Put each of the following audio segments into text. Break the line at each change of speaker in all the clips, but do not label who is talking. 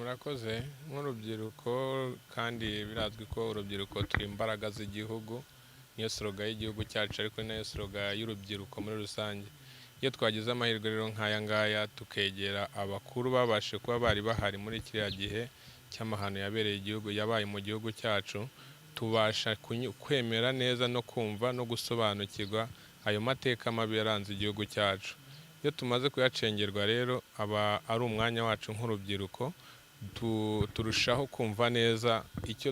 Murakoze. Nk'urubyiruko, kandi birazwi ko urubyiruko turi imbaraga z'igihugu, niyo slogan y'igihugu cyacu, ariko ni nayo slogan y'urubyiruko muri rusange. Iyo twagize amahirwe rero nk'aya ngaya, tukegera abakuru babashe kuba bari bahari muri kiriya gihe cy'amahano yabereye igihugu, yabaye mu gihugu cyacu, tubasha kwemera neza no kumva no gusobanukirwa ayo mateka mabi yaranze igihugu cyacu. Iyo tumaze kuyacengerwa rero, aba ari umwanya wacu nk'urubyiruko, turushaho kumva neza icyo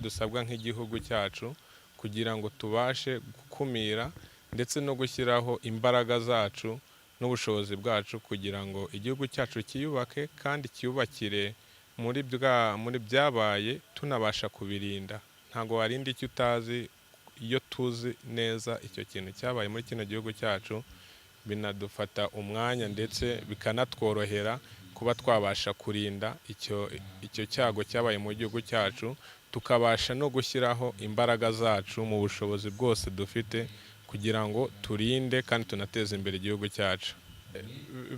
dusabwa nk'igihugu cyacu, kugira ngo tubashe gukumira ndetse no gushyiraho imbaraga zacu n'ubushobozi bwacu, kugira ngo igihugu cyacu cyiyubake kandi cyiyubakire muri byabaye, tunabasha kubirinda. Ntabwo warinda icyo utazi. Iyo tuzi neza icyo kintu cyabaye muri kino gihugu cyacu, binadufata umwanya ndetse bikanatworohera kuba twabasha kurinda icyo cyago cyabaye mu gihugu cyacu, tukabasha no gushyiraho imbaraga zacu mu bushobozi bwose dufite, kugira ngo turinde kandi tunateze imbere igihugu cyacu.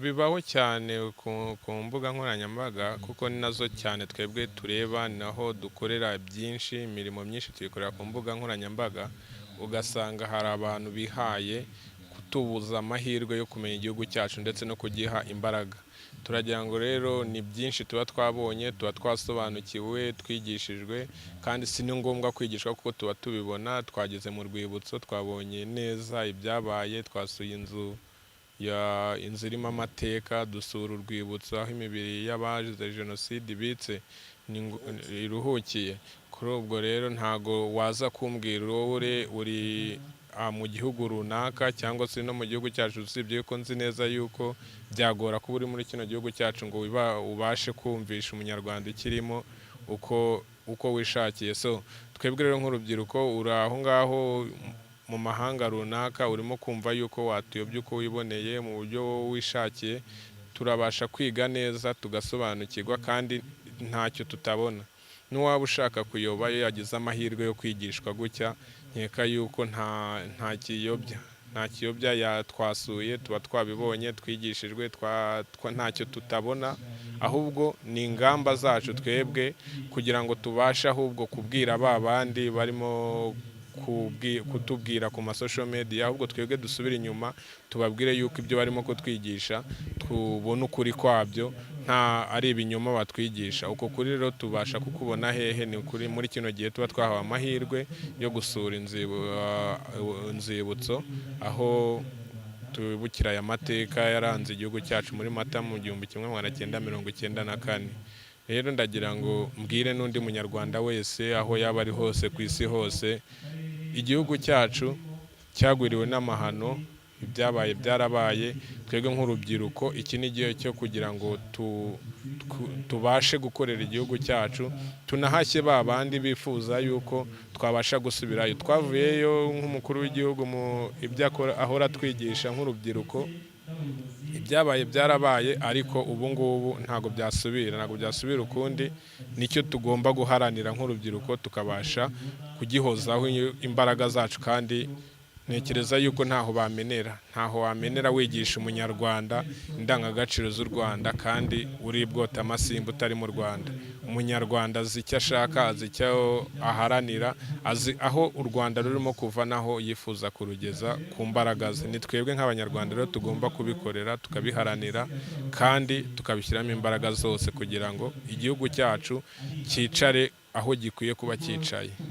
Bibaho cyane ku mbuga nkoranyambaga, kuko ni nazo cyane twebwe tureba, ni naho dukorera byinshi, imirimo myinshi tuyikorera ku mbuga nkoranyambaga. Ugasanga hari abantu bihaye kutubuza amahirwe yo kumenya igihugu cyacu ndetse no kugiha imbaraga. Turagira ngo rero ni byinshi tuba twabonye, tuba twasobanukiwe, twigishijwe, kandi si ni ngombwa kwigishwa kuko tuba tubibona. Twageze mu rwibutso, twabonye neza ibyabaye, twasuye inzu ya inzu irimo amateka, dusura urwibutso aho imibiri y'abazize jenoside ibitse, iruhukiye. Kuri ubwo rero ntago waza kumbwira wowe uri mu gihugu runaka cyangwa se no mu gihugu cyacu, usibye yuko nzi neza yuko byagora kuba uri muri kino gihugu cyacu ngo ubashe kumvisha Umunyarwanda ukirimo uko wishakiye. So twebwe rero nk'urubyiruko, uri aho ngaho mu mahanga runaka, urimo kumva yuko watuyobya uko wiboneye mu buryo wowe wishakiye. Turabasha kwiga neza, tugasobanukirwa, kandi ntacyo tutabona. N'uwaba ushaka kuyoba, iyo yagize amahirwe yo kwigishwa gutya, nkeka yuko nta kiyobya yatwasuye. Tuba twabibonye, twigishijwe, ntacyo tutabona. Ahubwo ni ingamba zacu twebwe kugira ngo tubashe ahubwo kubwira ba bandi barimo kutubwira ku ma social media, ahubwo twebwe dusubire inyuma tubabwire yuko ibyo barimo kutwigisha tubona ukuri kwabyo, nta ari ibinyoma batwigisha. Uko kuri rero tubasha kukubona hehe? Ni ukuri muri kino gihe tuba twahawe amahirwe yo gusura inzibutso aho tubibukira aya mateka yaranze igihugu cyacu muri Mata mu 1994. Rero ndagira ngo mbwire n'undi Munyarwanda wese aho yaba ari hose ku isi hose: igihugu cyacu cyagwiriwe n'amahano, ibyabaye byarabaye. Twebwe nk'urubyiruko, iki ni igihe cyo kugira ngo tubashe gukorera igihugu cyacu, tunahashye ba bandi bifuza yuko twabasha gusubirayo. Twavuyeyo nk'umukuru w'igihugu mu ibyo akora ahora atwigisha nk'urubyiruko: ibyabaye byarabaye, ariko ubu ngubu ntabwo byasubira ukundi. Nicyo tugomba guharanira nk'urubyiruko, tukabasha kugihozaho imbaraga zacu. Kandi ntekereza yuko ntaho bamenera, ntaho wamenera wigisha Umunyarwanda indangagaciro z'u Rwanda kandi uri bwota amasimba utari mu Rwanda. Umunyarwanda azi icyo ashaka, azi icyo aharanira, azi aho u Rwanda rurimo kuva n'aho yifuza kurugeza ku mbaraga ze. Ni twebwe nk'Abanyarwanda rero tugomba kubikorera, tukabiharanira kandi tukabishyiramo imbaraga zose, kugira ngo igihugu cyacu cyicare aho gikwiye kuba cyicaye.